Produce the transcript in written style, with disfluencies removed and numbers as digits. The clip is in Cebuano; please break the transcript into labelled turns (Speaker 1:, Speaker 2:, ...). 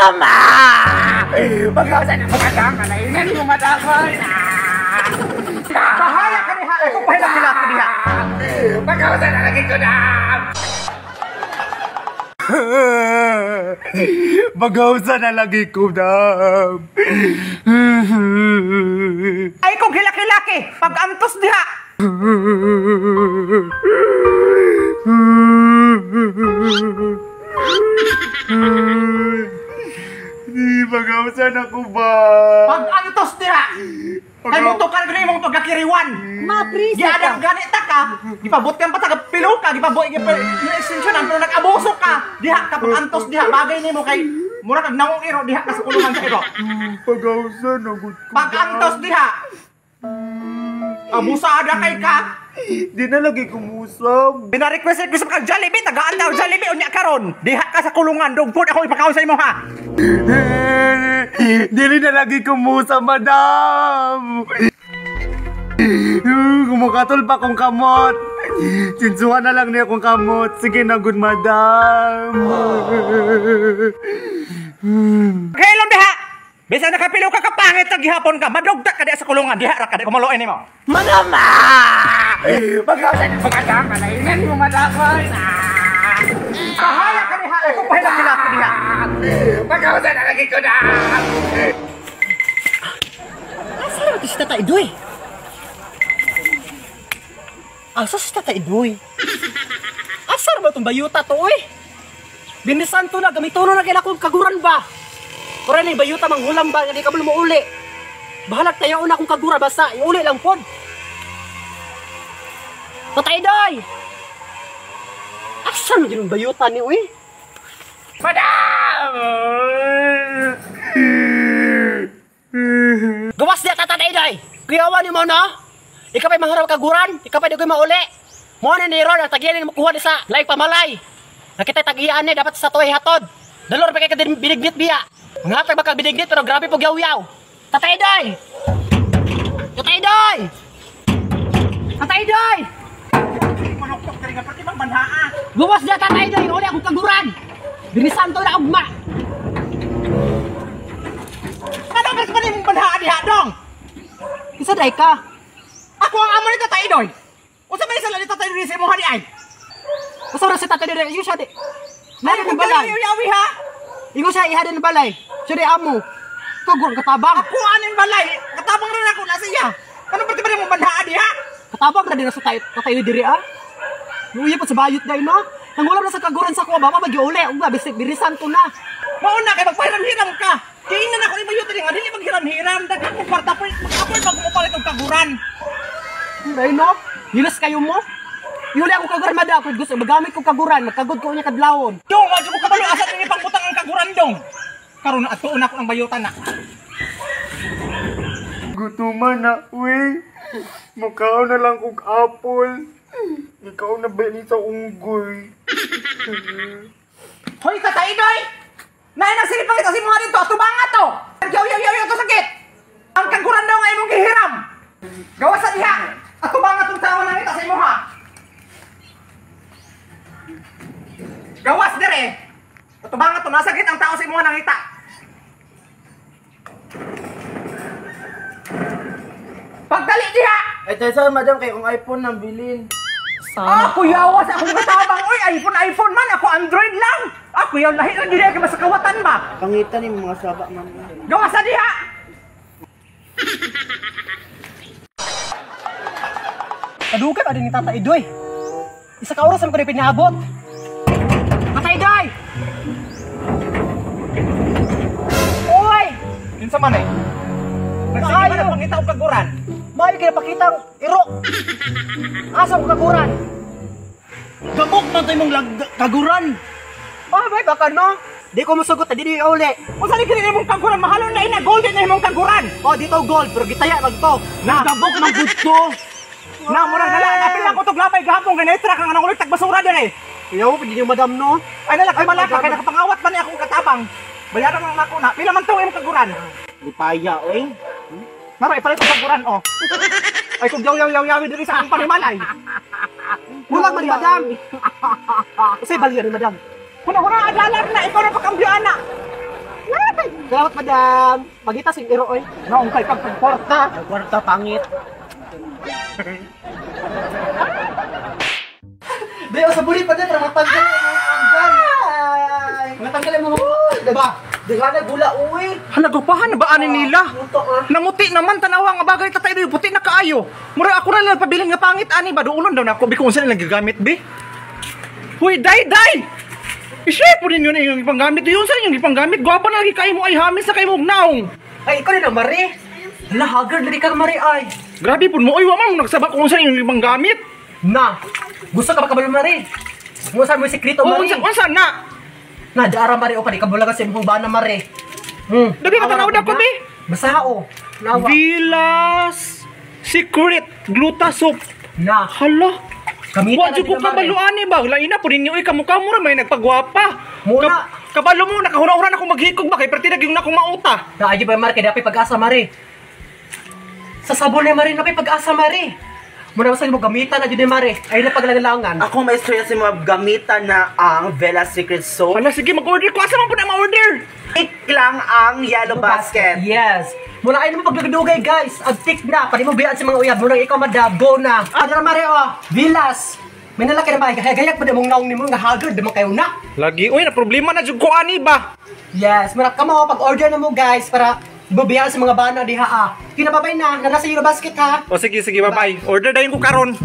Speaker 1: Madama! Pagkausan na pagkakang kalainan mo, madama! Bahala ka diha! Ako pahilang nila ako diha! Pagkausan na lagi ko na!
Speaker 2: Pagkausan na lagi ko na!
Speaker 1: Ay kong hilaki-laki! Pag-antos diha!
Speaker 2: Pag-ausan ako ba?
Speaker 1: Pag-antos diha! Kay mo tukar gani imong pagkakiriwan.
Speaker 3: Maprisa ka.
Speaker 1: Giadang ganita ka, gipabot kang patag pilo ka, gipabot gi-extensionan pero nag-abuso ka. Diha ka pag-antos diha bagay nimo kay mura kag nawong iro diha ka sa kulungan sa iro.
Speaker 2: Pag-ausan ako.
Speaker 1: Pag-antos diha. Abusada kay ka.
Speaker 2: Di na lagi kumusab.
Speaker 1: Pina-request request ka Jollibee, tagaan ta Jollibee unya karon. Diha ka sa kulungan, dugpod ako ipakaon sa imo ha.
Speaker 2: Dili na lagi kumusa, madam. Kumukatol pa kong kamot. Sinsuhan na lang niya kong kamot. Sige na, good madam.
Speaker 1: Kailom diha. Bisan nakapilo ka kapangit ka gihapon ka, madugta ka diha sa kulungan, diha ra ka di kumaloy nimo.
Speaker 2: Madama!
Speaker 1: Pagkausan pagkakang kalainan mo, madam. Bahala ka diha, ako pahilang nila ako diha.
Speaker 2: Pagkausan na lagi ko na.
Speaker 3: Asa naman ito si Tata Idoy? Asa si Tata Idoy? Asa naman itong bayuta to, uy? Binisan to na, gamitono na kailan akong kaguran ba? Pero yung bayuta manghulam ba, hindi ka mo lumuuli. Bahalag tayo una akong kaguran, basta iuli lang po. Tata Idoy! Asa naman yung bayuta ni, uy?
Speaker 2: Madam!
Speaker 3: Gawas niya, Tata Idoy! Kuyawan ni mo, no? Ikaw pa'y mangharap kaguran, ikaw pa'y di ko'y mauli. Mo na ni Ron, ang tagiyan ni makuha ni sa laing pamalay. Nakita tagiyaan ni, dapat sa tuway hatod. Dalor pa kay binignit biya. Mga hatag baka binignit, pero grabe po yaw-yaw. Tata Idoy! Tata Idoy! Tata Idoy!
Speaker 1: Manuktok ka rin nga, pati bang banhaa?
Speaker 3: Gawas niya, Tata Idoy! Uli akong kaguran! Binisan to na ugma!
Speaker 1: Ano ba sa mong banhaa diha, dong?
Speaker 3: Isa day ka!
Speaker 1: Ako ang amo ni Tata Idoy! Unsa may sala ni Tata Idoy sa imong di ay?
Speaker 3: Basta wala si Tata Idoy, ingo siya di.
Speaker 1: Ano
Speaker 3: Meron
Speaker 1: kung
Speaker 3: ng balay.
Speaker 1: yawi ha?
Speaker 3: Ingo siya iha din ng balay. Siya di amo. Kaguran katabang.
Speaker 1: Ako aning balay, katabang rin ako na siya. Ano ba ba mong banhaa diha?
Speaker 3: Katabang na din na sa Tata Idoy diri ah. Nuuya pa sa bayot dahil no? Nangulam na sa kaguran sa kuha, baka mag-iuli. Ugma, bisik, birisan to na.
Speaker 1: Mauna kay magpahiram-hiram ka. Kaya na ako ni bayot nga dili maghiram-hiram. Daghan kong kwarta po, mag-apoy pag mupalit og kaguran.
Speaker 3: Ay no? Hilas kayo mo? Iuli ako kaguran, madam. Kung gusto, magamit ko kaguran. Magkagod ko niya kadlawon.
Speaker 1: Dong, wa jud ko kabalo asa ni pangbutang ang kaguran dong. Karon atuon ako ng bayutan na.
Speaker 2: Gutuman na, uy. Mukhaon na lang kong apple. Ikaw na ba ni sa unggoy?
Speaker 1: Hoy, Tata Idoy! Naay nagsilipang ito si mga dito, atubanga to! Yaw, yaw, yaw, yaw, to sakit! Ang kaguran daw nga imong gihiram! Gawas sa diha! Atubanga tong tao nang ita sa imo ha! Gawas dire! Atubanga to, nasakit ang tao sa imo nangita! Pagdali diha!
Speaker 4: Ay, tayo madam, kay kung iPhone nang bilin.
Speaker 1: Ako yawa sa akong katabang! Uy, iPhone, iPhone man! Ako Android lang! Ako yaw, lahi lang dili kay sa kawatan ba?
Speaker 4: Pangita ni mga saba, ma'am.
Speaker 1: Gawa sa diha!
Speaker 3: Kadugay pa din ni Tata Idoy. Isa ka oras ang ko na pinaabot. Tata Idoy! Uy!
Speaker 1: Kinsa man eh? Nagsige man ang pangita og kaguran.
Speaker 3: Maayo kaya pakita ang iro. Asa ko kaguran?
Speaker 4: Gabok man tayo mong kaguran.
Speaker 3: Ah, bay, baka no? Di ko musugot, di di uli.
Speaker 1: Unsa ni kini imong kaguran? Mahalon na ina, golden na imong kaguran.
Speaker 3: Oh, dito gold, pero gitaya lang to.
Speaker 1: Na,
Speaker 4: Gabok man gud to.
Speaker 1: na murag hala, napil lang ko tog lapay gahapon kay naitra kang anang ulit tagbasura dire.
Speaker 3: Iyaw, pwede niyo madam no?
Speaker 1: Ay nalak ay malaka kay nakapangawat pa ni akong katabang. Bayaran lang nako na. Pila man to imong kaguran?
Speaker 4: Lipaya, oy.
Speaker 1: Mara ipalit og kaguran oh. Ay kung yaw yaw yaw yaw diri sa akong panimalay.
Speaker 3: Kulang man madam. Kasi balya ni madam.
Speaker 1: Huna-huna adalar na ikaw na pakambyo ana.
Speaker 3: Salamat, madam. Pagita sing iro oy.
Speaker 1: Naong kay pagpagporta.
Speaker 3: Kwarta pangit. Dayo sa buri pa din para matanggal ang mga tanggal. Matanggal ang mga ba. Daghan gula uy.
Speaker 1: Hala, gupahan na ba ani nila?
Speaker 3: Luto ah.
Speaker 1: Namuti naman tanawa nga bagay tatay doy puti na kaayo. Mura ako na lang pabilin nga pangit ani ba duolon daw nako bi kung unsa nilang gigamit bi. Huy, day day. I-share po ninyo na yung ipanggamit. Yun sa inyong ipanggamit. Gwapa na lagi kayo mo ay hamis na kayo mo naong.
Speaker 3: Ay, ikaw na Mari. Hala, haggard dili ka Mari ay.
Speaker 1: Grabe po mo. Uy, wa man mo nagsaba kung unsa inyong ipanggamit.
Speaker 3: Na. Gusto ka ba kabalo Mari? Mo sa mo sekreto
Speaker 1: O,
Speaker 3: Mari.
Speaker 1: unsa, unsa na?
Speaker 3: Na daara Mari o pa di ka bulaga sa imong bana Mari.
Speaker 1: Dali ka tanaw na ko, bi.
Speaker 3: Basa o. Nawa.
Speaker 1: Villas Secret Gluta Soap.
Speaker 3: Na.
Speaker 1: Hala.
Speaker 3: Gamitan
Speaker 1: Wa
Speaker 3: na
Speaker 1: jud ko
Speaker 3: nila, Mare.
Speaker 1: kabaluan ni ba? Lain na po ninyo ay kamukha mo ra may nagpagwapa.
Speaker 3: Muna.
Speaker 1: Kabalo mo nakahuna-huna na akong maghikog ba kay perti yung na akong mauta.
Speaker 3: Na ayo ba Mari kay dapat pag-asa Mari. Sa sabon ni Mari napay pag-asa Mari. Muna sa mo gamitan na jud ni Mari. Ay na paglangalangan.
Speaker 4: Ako may istorya sa mga gamitan na ang Vela Secret Soap.
Speaker 1: Hala sige mag-order ko asa man po na ma-order.
Speaker 4: Tik lang ang yellow basket.
Speaker 3: Yes. Muna ay naman pagdugay guys. Agtik na. Pwede mo biyaan sa mga uyab. Muna ikaw madab. Go na. Adara Mari oh. Villas. May nalaki na ba? Gaya-gayak pa di mong naong nimo nga haggard di man kayo na.
Speaker 1: Lagi oy na problema na jud ko ani ba.
Speaker 3: Yes, mura ka mo pag-order na mo guys para bubiyaan sa mga bana diha ah. Kinababay na, nasa yellow basket ha.
Speaker 1: O sige sige bye bye. Order dayon ko karon.